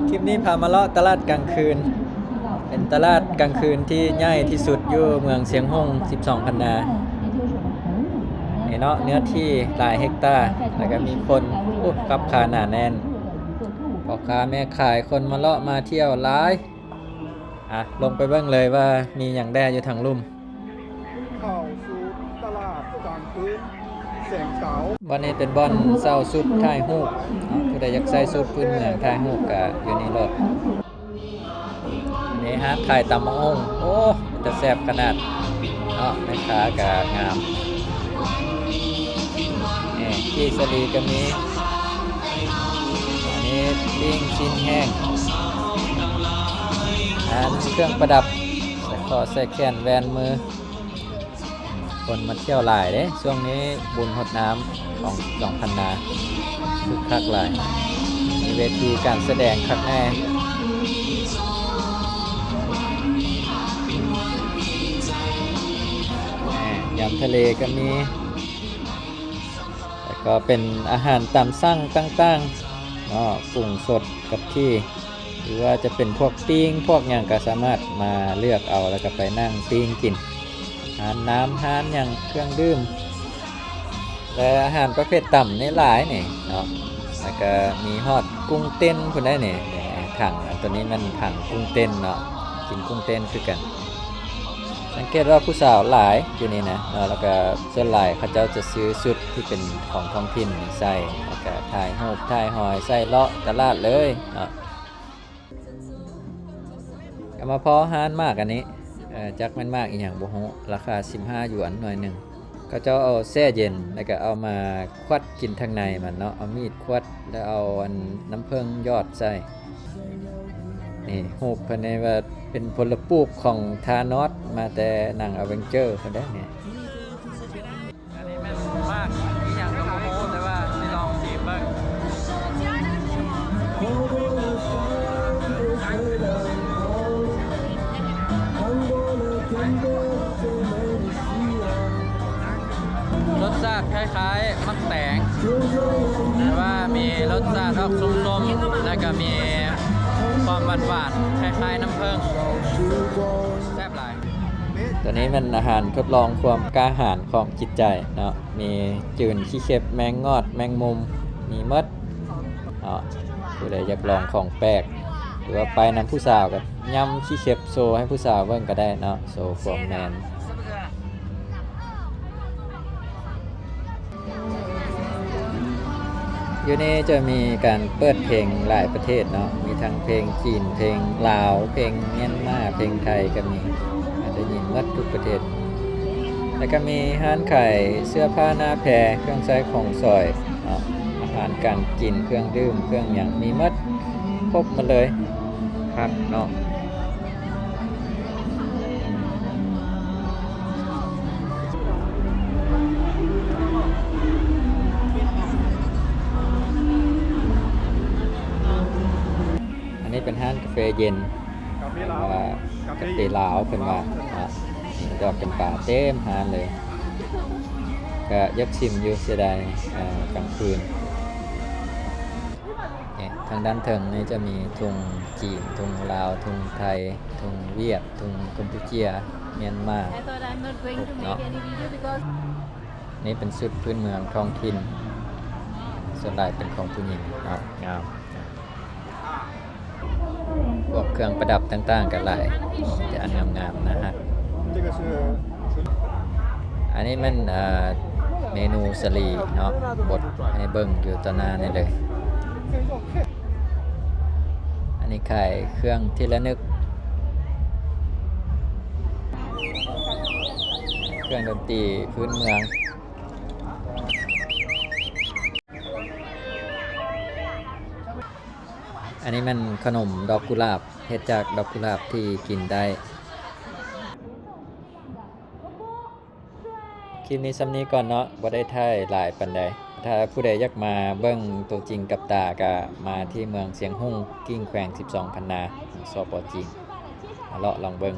ຄລິບນີ້ພາມາເລາະຕະຫຼາດກາງຄືນ ເປັນຕະຫຼາດກາງຄືນທີ່ໃຫຍ່ທີ່ສຸດຢູ່ເມືອງຊຽງຮຸ່ງ ສິບສອງພັນນາ ນີ້ເນາະ ເນື້ອທີ່ຫຼາຍເຮັກຕາ ແລ້ວກໍມີຄົນ ໂອ້ ຄັບຄາໜາແໜ້ນ ພໍ່ຄ້າແມ່ຂາຍ ຄົນມາເລາະມາທ່ຽວຫຼາຍ. ອ່ະ ລົງໄປເບິ່ງເລີຍວ່າມີຫຍັງແດ່ຢູ່ທາງລຸ່ມ. ເຂົ້າສູ່ຕະຫຼາດກາງຄືນແສງຂາວ ບ່ອນນີ້ເປັນບ່ອນເຊົ່າຊຸດຖ່າຍຮູບເນາະ ຜູ້ໃດຢາກໃສ່ຊຸດພື້ນເມືອງຖ່າຍຮູບກໍຢູ່ນີ້ໂລດ. ນີ້ຮ້ານຂາຍຕຳບັກຫຸ່ງ ໂອ້ ເປັນຕາແຊບຂະໜາດເນາະ ແມ່ຄ້າກໍງາມ. ນີ້ ກີ່ສາລີກໍມີ ອັນນີ້ປີ້ງຊີ້ນແຫ້ງ ຮ້ານເຄື່ອງປະດັບ ສາຍຄໍ້ ສາຍແຂນ ແຫວນມື ຄົນມາທ່ຽວຫຼາຍເດ້ ຊ່ວງນີ້ບຸນຫົດນ້ຳຂອງສອງພັນນາ ຄຶກຄັກຫຼາຍ ມີເວທີການສະແດງຄັກແນ່ ແໝ່ ຍຳທະເລກໍມີ ແລ້ວກໍເປັນອາຫານຕາມສັ່ງຕ່າງໆເນາະ ປຸງສົດກັບທີ່ ຫຼືວ່າຈະເປັນພວກປີ້ງ ພວກຫຍັງກໍສາມາດມາເລືອກເອົາ ແລ້ວກໍໄປນັ່ງປີ້ງກິນ ຮ້ານນ້ຳ ຮ້ານຫຍັງ ເຄື່ອງດື່ມ ແລະ ອາຫານປະເພດຕຳນີ້ຫຼາຍນີ້ເນາະ ແລ້ວກໍມີຮອດກຸ້ງເຕັ້ນພຸ້ນໄດ໋ນີ້ ນີ້ຖັງ ອັນໂຕນີ້ແມ່ນຖັງກຸ້ງເຕັ້ນເນາະ ກິນກຸ້ງເຕັ້ນຄືກັນ. ສັງເກດວ່າຜູ້ສາວຫຼາຍຢູ່ນີ້ນະເນາະ ແລ້ວກໍສ່ວນຫຼາຍເຂົາເຈົ້າຈະຊື້ຊຸດທີ່ເປັນຂອງທ້ອງຖິ່ນນີ້ໃສ່ ແລ້ວກໍຖ່າຍຮູບຖ່າຍຮອຍໃສ່ເລາະຕະຫຼາດເລີຍເນາະ. ກໍມາພໍ້ຮ້ານໝາກອັນນີ້ ເອີ ຈັກແມ່ນໝາກອີ່ຫຍັງບໍ່ຮູ້ ລາຄາສິບຫ້າຢວນໜ່ວຍໜຶ່ງ ເຂົາເຈົ້າເອົາແຊ່ເຢັນ ແລ້ວກໍເອົາມາຂວັດກິນທາງໃນມັນເນາະ ເອົາມີດຂວັດ ແລ້ວເອົາອັນນ້ຳເຜິ້ງຢອດໃສ່. ນີ້ຮູບເພິ່ນນີ້ວ່າເປັນພົນລະປູກຂອງທານອດ ມາແຕ່ໜັງອາເວັນເຈີພຸ້ນເດ້ນີ້. ອັນນີ້ແມ່ນໝາກອີ່ຫຍັງກໍບໍ່ຮູ້ ແຕ່ວ່າຊິລອງຊີມເບິ່ງ. ລົດຊາດຄ້າຍໆໝາກແຕງ ແຕ່ວ່າມີລົດຊາດອອກສົ້ມໆ ແລ້ວກໍມີຄວາມຫວານໆ ຄ້າຍໆນ້ຳເຜິ້ງ ແຊບຫຼາຍ. ຕົວນີ້ແມ່ນອາຫານທົດລອງຄວາມກ້າຫານຂອງຈິດໃຈເນາະ ມີຈືນຂີ້ເຂັບ ແມງງອດ ແມງມຸມ ມີໝົດເນາະ. ຜູ້ໃດຢາກລອງຂອງແປກ ຫຼືວ່າໄປນຳຜູ້ສາວກໍຫຍ້ຳຂີ້ເຂັບໂຊໃຫ້ຜູ້ສາວເບິ່ງກໍໄດ້ເນາະ ໂຊຄວາມແມ່ນ. ຢູ່ນີ້ຈະມີການເປີດເພງຫຼາຍປະເທດເນາະ ມີທັງເພງຈີນ ເພງລາວ ເພງມຽນມາ ເພງໄທກໍມີ ອາດໄດ້ຍິນໝົດທຸກປະເທດ. ແລ້ວກໍມີຮ້ານຂາຍເສື້ອຜ້າໜ້າແພ ເຄື່ອງໃຊ້ຂອງສອຍເນາະ ອາຫານການກິນ ເຄື່ອງດື່ມ ເຄື່ອງຫຍັງ ມີໝົດ ຄົບໝົດເລີຍ ຄັກເນາະ. ອັນນີ້ເປັນຮ້ານກາເຟເຢັນ ເພິ່ນວ່າກາເຟລາວ ເພິ່ນວ່າເນາະ ດອກຈຳປາເຕັມຮ້ານເລີຍ ກະຢາກຊິມຢູ່ ເສຍດາຍ ເອີ ກາງຄືນ. ນີ້ ທາງດ້ານເທິງນີ້ຈະມີທຸງຈີນ ທຸງລາວ ທຸງໄທ ທຸງຫວຽດ ທຸງກຳປູເຈຍ ມຽນມາ ຄົບເນາະ. ນີ້ເປັນຊຸດພື້ນເມືອງທ້ອງຖິ່ນ ສ່ວນຫຼາຍເປັນຂອງຜູ້ຍິງເນາະ ງາມ. ພວກເຄື່ອງປະດັບຕ່າງໆກໍຫຼາຍ ມີແຕ່ອັນງາມໆ ໜ້າຮັກ. ອັນນີ້ແມ່ນ ເອີ ເມນູສາລີເນາະ ບົດໃຫ້ເບິ່ງຢູ່ຕໍ່ໜ້ານີ້ເລີຍ. ອັນນີ້ຂາຍເຄື່ອງທີ່ລະນຶກ ເຄື່ອງດົນຕີພື້ນເມືອງ. ອັນນີ້ແມ່ນຂະໜົມດອກກຸຫຼາບ ເຮັດຈາກດອກກຸຫຼາບທີ່ກິນໄດ້. ຄລິບນີ້ສ່ຳນີ້ກ່ອນເນາະ ບໍ່ໄດ້ຖ່າຍຫຼາຍປານໃດ. ຖ້າຜູ້ໃດຢາກມາເບິ່ງໂຕຈິງກັບຕາ ກະມາທີ່ເມືອງຊຽງຮຸ່ງ ກິ້ງແຂວງສິບສອງພັນນາ ສປ ຈີນ ມາເລາະລອງເບິ່ງ.